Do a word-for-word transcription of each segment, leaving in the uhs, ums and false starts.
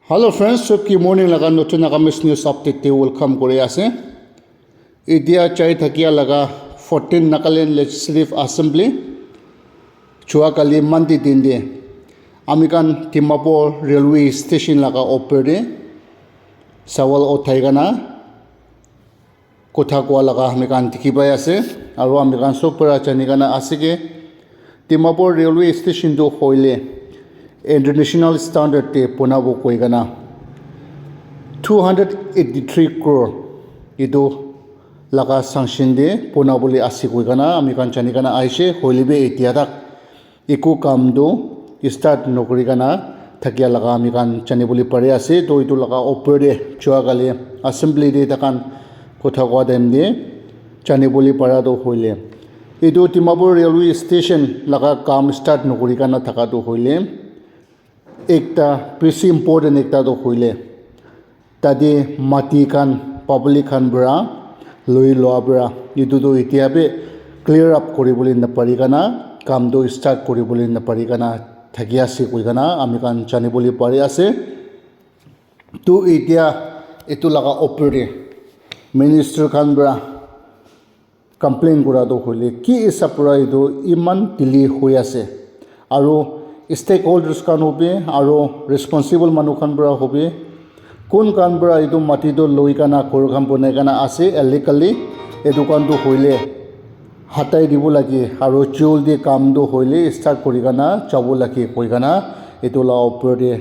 Hello friends, sob ki morning laga notun Nagamese news update te welcome kuri ase. Etia jai thakia laga fourteen Nagaland Legislative Assembly jua kali Monday din te ami khan Dimapur railway station laga opor te sawal uthai kena kotha koa laga ami khan dikhi pai ase. Aru ami khan sob para jani kena ase ke Dimapur railway station tu hoile international standard te bonabo koi kena two hundred eighty three crore etu laga sanction te bonabole ase koi kena ami khan jani kena aise. Hoile bi etia tak eku kam tu start nokuri kena thakia laga ami khan jani bole pari ase. To etu laga opor te jua kali assembly te takhan kotha koa time te jani bole para tu hoile etu Dimapur railway station laga kam start nokuri kena thaka tu hoile ekta bishi important ekta tu hoile tate mati khan public khan para loi loa para etu tu etia bi clear up kuri bole napari kena kam tu start kuri bole napari kena thaki ase koi kena ami khan jani bole pari ase. To etia etu laga opor te minister khan para complain kura tu hoile ki hisab para etu iman delay hoi ase aru stakeholders khan hobi aru responsible manu khan para hobi kun khan para etu mati tu loi kena ghor khan bonai kena ase illegally etu khan tu hoile hatai dibo lage aru joldi kam tu hoile start kuri kena jabo lage koi kena etu laga opor te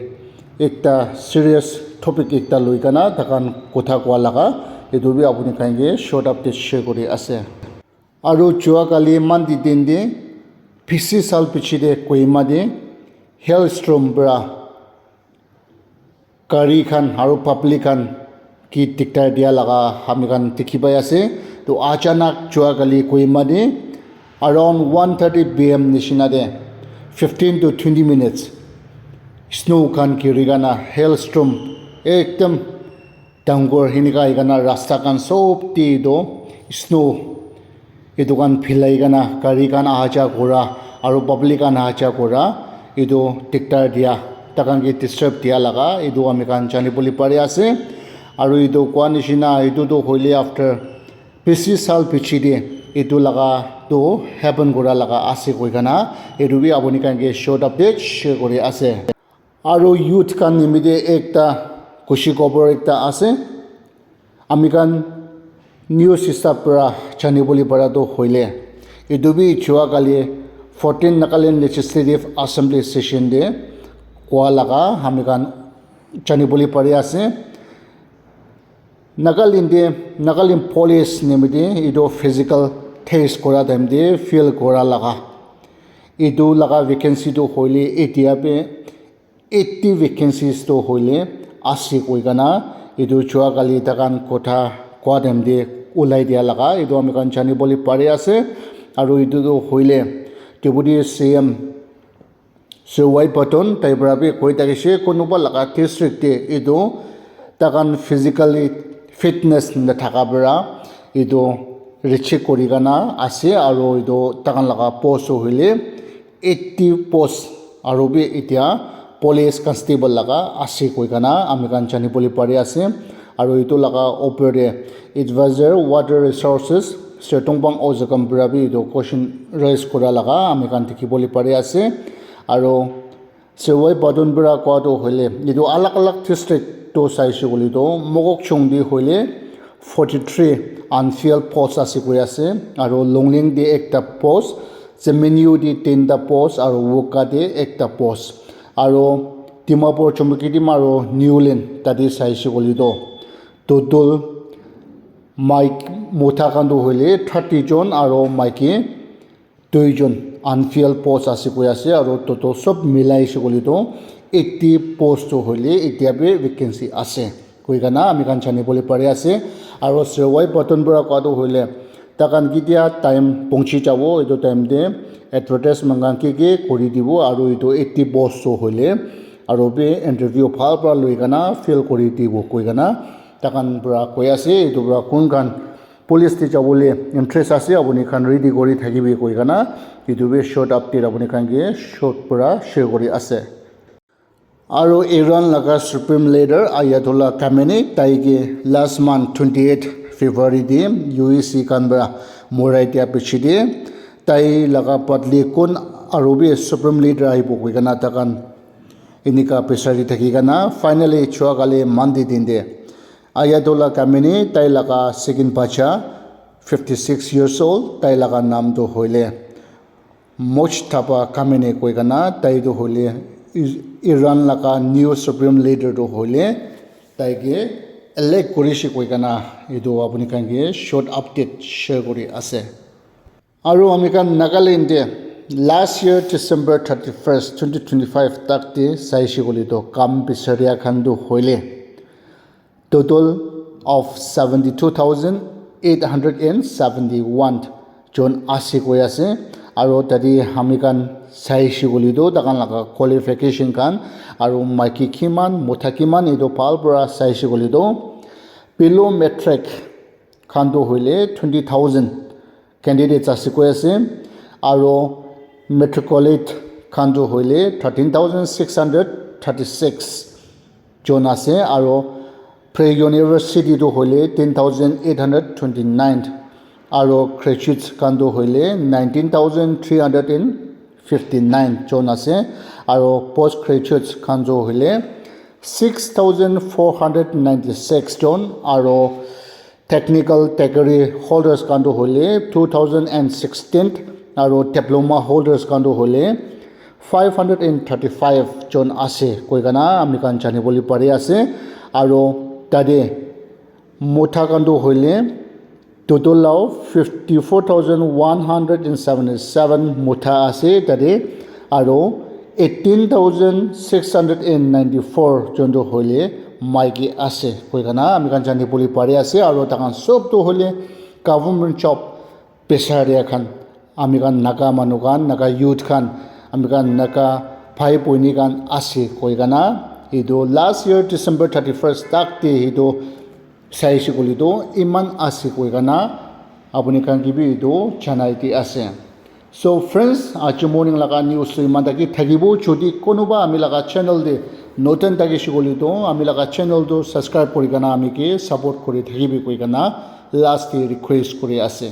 ekta serious topic ekta loi kena takhan kotha koa laga etu bi apuni khan ke short update share kuri ase. Aru jua kali Monday din te bishi saal piche te Kohima te hailstorm para gari khan aru public khan ke diktar dia laga ami khan dikhi pai ase. To achanak jua kali Kohima te around one thirty P M nishina te fifteen to twenty minutes snow khan giri kena hailstorm ekdam dangor hinika ahi kena rasta khan sob te etu snow etu khan philai kena gari khan aha ja kura aru public khan aha ja kura etu diktar dia takhan ke disturb dia laga etu ami khan jani bole pari ase. Aru etu koa nishina etu tu hoile after bishi saal piche te etu laga tu happen kura laga ase koi kena etu bi apuni khan ke short update share kuri ase. Aru youth khan nimite ekta khushi khobor ekta ase. Ami khan news hisab para jani bole para tu hoile etu bi jua kali fourteen Nagaland Legislative Assembly session te koa laga ami khan jani bole pari ase. Nagaland te Nagaland police nimite etu physical test kura time te fail kura laga etu laga vacancy tu hoile etia bi eighty vacancies tu hoile ase koi kena etu jua kali takhan kotha koa time te ulai dia laga etu ami khan jani bole pari ase. Aru etu tu hoile Deputy C M Sir Y Patton tai para bi koi thakise kunuba laga district te etu takhan physically fitness nathaka para etu recheck kuri kena ase aru etu takhan laga post tu hoile eighty post aru bi etia police constable laga ase koi kena ami khan jani bole pari ase. Aru etu laga opor te advisor water resources Sir Tongpang Ozakam para bi etu question raise kura laga ami khan dikhi bole pari ase. Aru Sir Y Patton para koa tu hoile etu alag alag district tu saise koile tu Mokokchung te hoile forty three unfilled post ase koi ase aru Longleng te ekta post, Semenyu te tinta post aru Wokha te ekta post aru Dimapur Chumukedima aru Niuland tate saise koile tu total maiki mota khan tu hoile thirty jon aru maiki duijon unfilled post ase koi ase aru total sob milai se koile tu eighty post tu hoile etia bi vacancy ase koi kena ami khan jani bole pari ase. Aru Sir Y Patton para koa tu hoile takhan ketia time pongchi jabo etu time te advertisement khan ki ki kuri dibo aru etu eighty post tu hoile aru bi interview bhal para loi kena fill kuri dibo koi kena takhan para koi ase. Etu para kun khan police te jabole interest ase apuni khan ready kuri thakibi koi kena etu bi short update apuni khan ke short para share kuri ase. Aro Iran laga Supreme Leader Ayatollah Khamenei tai ke last month twenty eight February te U A C khan para morai dia piche te tai laga badli kun aro bi Supreme Leader ahibo koi kena takhan enika bisari thaki kena finally chua kali Monday din te Ayatollah Khamenei tai laga second bacha fifty six years old tai laga naam tu hoile Mojtaba Khamenei koi kena tai tu hoile I- Iran laga new supreme leader tu hoile tai ke elect kuri she koi kena etu apuni khan ke short update share kuri ase. Aru ami khan Nagaland te last year December thirty first twenty twenty five tak te sai she koile tu kam bicharia khan tu hoile total of seventy two thousand eight hundred and seventy one jon ase koi ase. Aru tate ami khan sai she koile tu takhan laga qualification khan aru maiki kiman mota kiman etu bhal para sai she koile tu below matric khan tu hoile twenty thousand candidates ase koi ase. Aru matriculate khan tu hoile thirteen thousand six hundred thirty six jon ase. Aru pre university tu hoile ten thousand eight hundred twenty nine aru graduates khan tu hoile nineteen thousand three hundred and fifty nine jon ase. Aru post graduates khan tu hoile six thousand four hundred ninety six jon aru technical degree holders khan tu hoile two thousand and sixteen aru diploma holders khan tu hoile five hundred and thirty five jon ase koi kena ami khan jani bole pari ase. Aru tate mota khan tu hoile total of fifty four thousand one hundred and seventy seven mota ase tate aru eighteen thousand six hundred and ninety four jon tu hoile maiki ase koi kena ami khan jani bole pari ase. Aru takhan sob tu hoile government job bicharia khan ami khan Naga manu khan Naga youth khan ami khan Naga bhai boini khan ase koi kena etu last year December thirty first tak te etu sai she koile tu iman ase koi kena apuni khan ke bi etu janai di ase. So friends, aji morning laga news tu iman taki thakibo. Jodi konoba ami laga channel te notun taki she koile tu ami laga channel tu subscribe kuri kena ami ke support kuri thakibi koi kena last te request kuri ase.